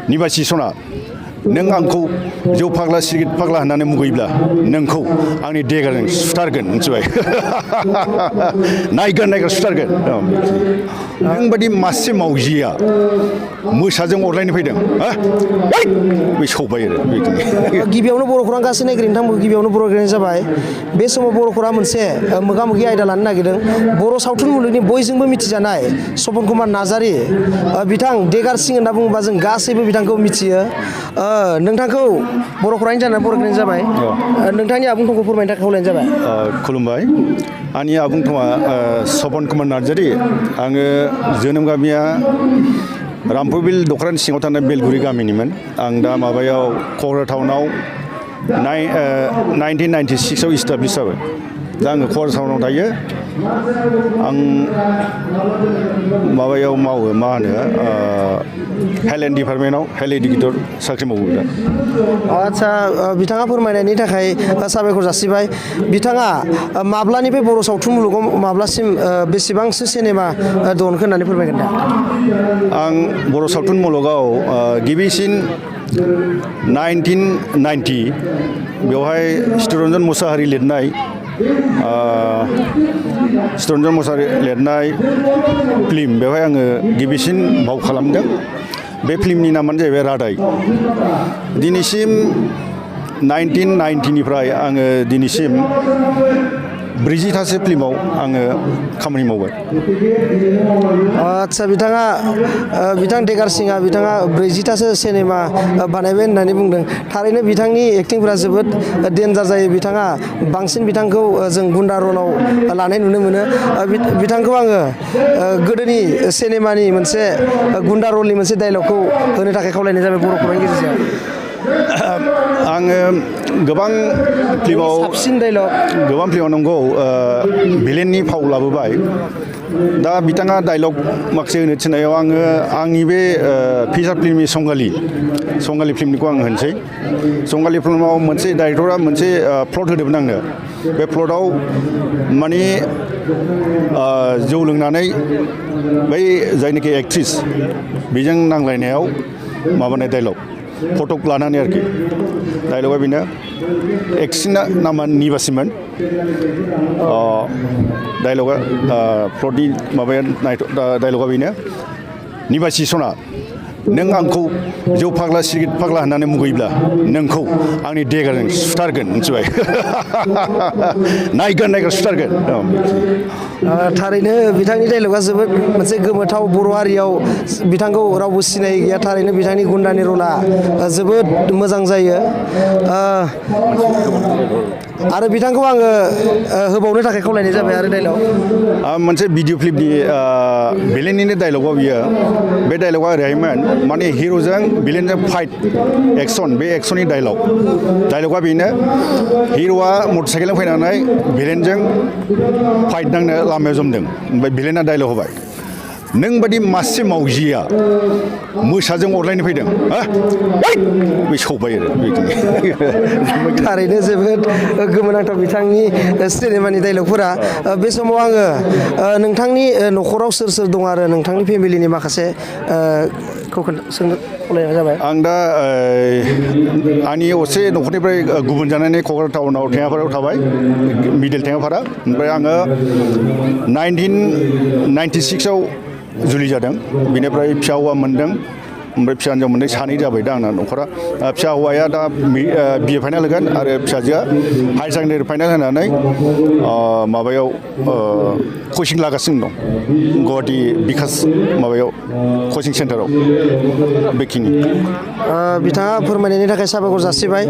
निबासि सना नों आंखौ जौ फाग्ला सिगारेट फाग्ला होननानै मुगैब्ला नोंखौ आंनि देगारजों सुथारगोन मिथिबाय नायगोन सुथारगोन नों बादि मासे मावजिया मोसाजों अरलायनो फैदों बे सौबाय आरो गिबियावनो बर' खौरां गासै नायगिरि नोंथांमोनखौ गिबियावनो बर' खौरां जाबाय बे समाव बर' खौरां मोनसे मोगा मोगि आयदा लानो नागिरदों बर' सावथुन मुलुगनि बयजोंबो मिथिजानाय सपन कुमार नार्जारी बिथां देगार सिं होनना बुङोबा जों गासैबो बिथांखौ मिथियो नोंथांखौ बर' खौरांनि जानानै बर' खौरां जाबाय नोंथांनि आबुं थंखौ फोरमायनो थाखाय खावलायनाय जाबाय खुलुमबाय आंनि आबुं थङा सपन कुमार नार्जारी आङो जोनोम गामिया रामपुरबिल दखरानि सिङाव थानाय बेलगुरि गामिनिमोन आं दा माबायाव क'क्राझार टाउनाव 1996आव इस्टाब्लिस जाबाय दा आङो क'क्राझार टाउनाव थायो आं माबायाव मावो मा होनो हेल्थ डिपार्टमेन्टआव हेल्थ एडुकेटर साख्रि मावो दा आदसा बिथाङा फोरमायनायनि थाखाय साबायखर जासिबाय बिथाङा माब्लानिफ्राय बर' सावथुन मुलुगाव माब्लासिम बेसेबांसो सिनेमा दहनखो होननानै फोरमायगोन दा आं बर' सावथुन मुलुगाव गिबिसिन 1990 बेवहाय चित्तरन्जन मुसाहारि लिरनाय चित्तरन्जन मुसाहारि लिरनाय फिल्म बेवहाय आङो गिबिसिन फाव खालामदों बे फिल्मनि नामानो जाहैबाय रादाय दिनैसिम 1990निफ्राय आङो दिनैसिम 40थासो फिल्माव आङो खामानि मावबाय आदसा बिथां देगार सिंआ बिथाङा 40थासो सिनेमा बानायबाय होननानै बुंदों थारैनो बिथांनि एक्टिंफोरा जोबोद डेन्जार जायो बिथाङा बांसिन बिथांखौ जों गुन्दा रलाव लानाय नुनो मोनो बिथांखौ आङो गोदोनि सिनेमानि मोनसे गुन्दा रलनि मोनसे डायलगखौ होनो थाखाय खावलायनाय जाबाय बर' खौरांनि गेजेरजों आङो गोबां फिल्माव साबसिन डायलग गोबां फिल्माव नंगौ भिलेननि फाव लाबोबाय दा बिथाङा डायलग माखासे होनो थिननायाव आङो आंनि बे फिचार फिल्मनि संगालि फिल्मनिखौ आं होनसै संगालि फिल्माव मोनसे डाइरेक्टरा मोनसे प्लट होदोंमोन आंनो बे प्लटआव माने जौ लोंनानै बै जायनाखि एक्ट्रिस बेजों नांलायनायाव माबानाय डायलग फटक लानानै आरोखि डायलगा बेनो एक्ट्रिसना नामा निबासिमोन डायलगा प्लटनि माबाया डायलगा बेनो निबासि सना नों आंखौ जौ फाग्ला सिगारेट फाग्ला होननानै मुगैब्ला नोंखौ आंनि देगारजों सुथारगोन मिथिबाय नायगोन सुथारगोन थारैनो बिथांनि डायलगा जोबोद मोनसे गोमोथाव बर' हारियाव बिथांखौ रावबो सिनाय गैया थारैनो बिथांनि गुन्दानि रला जोबोद मोजां जायो आरो बिथांखौ आङो होबावनो थाखाय खावलायनाय जाबाय आरो डायलग मोनसे भिडिअ क्लिपनि भिलेननिनो डायलगाव बियो बे डायलगा ओरैहायमोन माने हिर'जों भिलेनजों फाइट एक्सन बे एक्सननि डायलगा बेनो हिर'आ मटर साइकेलजों फैनानै भिलेनजों फाइट नांनो लामायाव जमदों ओमफ्राय भिलेना डायलग होबाय नों बादि मासे मावजिया मोसाजों अरलायनो फैदों बे सौबाय आरो थारैनो जोबोद गोमोनांथाव बिथांनि सिनेमानि डायलगफोरा बे समाव आङो नोंथांनि न'खराव सोर सोर दं आरो नोंथांनि फेमिलिनि माखासे सोंनो खावलायनाय जाबाय आं दा आंनि असे न'खरनिफ्राय गुबुन जानानै क'क्राझार टाउनाव टेङापारायाव थाबाय मिडिल टेङापारा ओमफ्राय आङो 1996आव जुलि जादों बेनिफ्राय फिसा हौवा मोनदों ओमफ्राय फिसा हिन्जाव मोनदों सानै जाबाय दा आंना न'खरा फिसा हौवाया दा बिए फाइनाल होगोन आरो फिसाजोआ हायार सेकेन्डारि फाइनाल होनानै माबायाव कचिं लागासिनो दं गुवाहाटि बिकास माबायाव कचिं सेन्टाराव बेखिनि बिथाङा फोरमायनायनि थाखाय साबायखर जासिबाय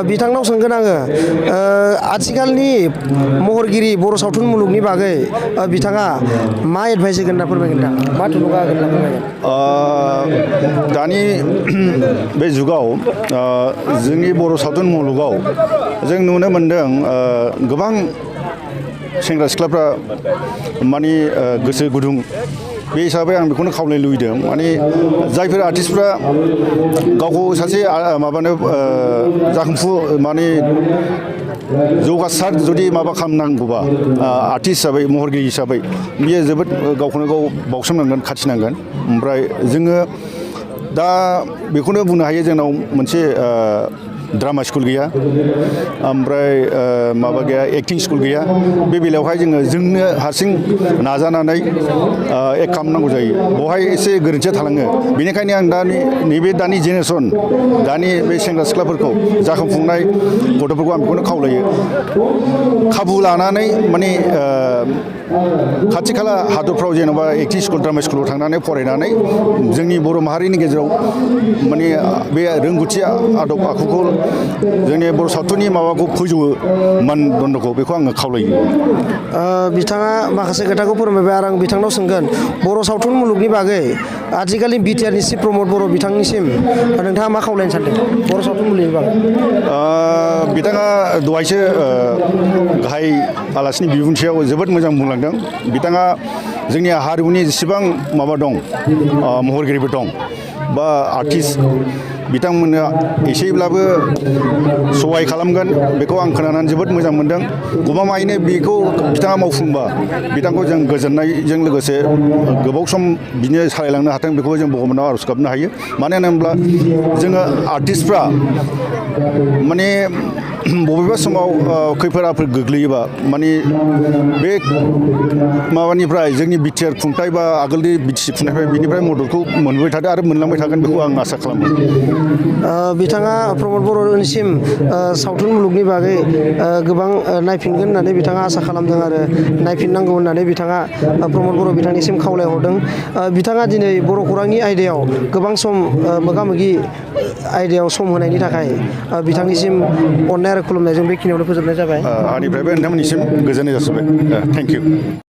बिथांनाव सोंगोन आङो आथिखालनि महरगिरि बर' सावथुन मुलुगनि बागै बिथाङा मा एडभाइस होगोन होनना फोरमायगोन दा मा थुलुंगा होगोन होनना फोरमायगोन दानि बे जुगाव जोंनि बर' सावथुन मुलुगाव जों नुनो मोन्दों गोबां सेंग्रा सिख्लाफ्रा माने गोसो गुदुं बे हिसाबै आं बेखौनो खावलायनो लुबैदों माने जायफोर आर्टिस्टफ्रा गावखौ सासे माबानो जाखांफु माने जौगासार जुदि माबा खालामनांगौबा आर्टिस्ट हिसाबै महरगिरि हिसाबै बियो जोबोद गावखौनो गाव बावसोमनांगोन खाथिनांगोन ओमफ्राय जोङो दा बेखौनो बुंनो हायो जोंनाव मोनसे ड्रामा स्कुल गैया ओमफ्राय माबा गैया एक्टिं स्कुल गैया बे बेलायावहाय जोंनो हारसिं नाजानानै एक खालामनांगौ जायो बेवहाय एसे गोरोन्थिया थालाङो बेनिखायनो आं नैबे दानि जेनेरेसन दानि बे सेंग्रा सिख्लाफोरखौ जाखांफुंनाय गथ'फोरखौ आं बेखौनो खावलायो खाबु लानानै माने खाथि खाला हादरफ्राव जेनेबा एक्टिं स्कुल ड्रामा स्कुलाव थांनानै फरायनानै जोंनि बर' माहारिनि गेजेराव माने बे रोंगौथि आदब आखुखौ जोंनि बर' सावथुननि माबाखौ फोजौवो मानदन्दखौ बेखौ आङो खावलायो बिथाङा माखासे खोथाखौ फोरमायबाय आरो आं बिथांनाव सोंगोन बर' सावथुन मुलुगनि बागै आथिखालनि बिटिआरनि चिफ प्रमद बर' बिथांनिसिम नोंथाङा मा खावलायनो सानदों बर' सावथुन मुलुगनि बागै बिथाङा दहायसो गाहाय आलासिनि बिबुंथियाव जोबोद मोजां बुंलांदों बिथाङा जोंनि हारिमुनि जेसेबां माबा दं महरगिरिफोर दं बा आर्टिस्ट बिथांमोननो एसेब्लाबो सहाय खालामगोन बेखौ आं खोनानानै जोबोद मोजां मोनदों गमामायैनो बेखौ बिथाङा मावफुंबा बिथांखौ जों गोजोननायजों लोगोसे गोबाव सम बिदिनो सालायलांनो हाथों बेखौबो जों भगबानाव आर'ज गाबनो हायो मानो होनोब्ला जोङो आर्टिस्टफ्रा माने बबेबा समाव खैफोद आफोद गोग्लैयोबा माने बे माबानिफ्राय जोंनि बिटिआर खुंथाय बा आगोलनि बिटिसि खुंथायनिफ्राय बिनिफ्राय मददखौ मोनबाय थादों आरो मोनलांबाय थागोन बेखौ आं आसा खालामो बिथाङा प्रमद बर'निसिम सावथुन मुलुगनि बागै गोबां नायफिनगोन होननानै बिथाङा आसा खालामदों आरो नायफिननांगौ होननानै बिथाङा प्रमद बर' बिथांनिसिम खावलायहरदों बिथाङा दिनै बर' खौरांनि आयदायाव गोबां सम मोगा मोगि आयदायाव सम होनायनि थाखाय बिथांनिसिम अननाय आरो खुलुमनायजों बेखिनियावनो फोजोबनाय जाबाय आंनिफ्रायबो नोंथांमोननिसिम गोजोननाय जासिबाय थेंक इउ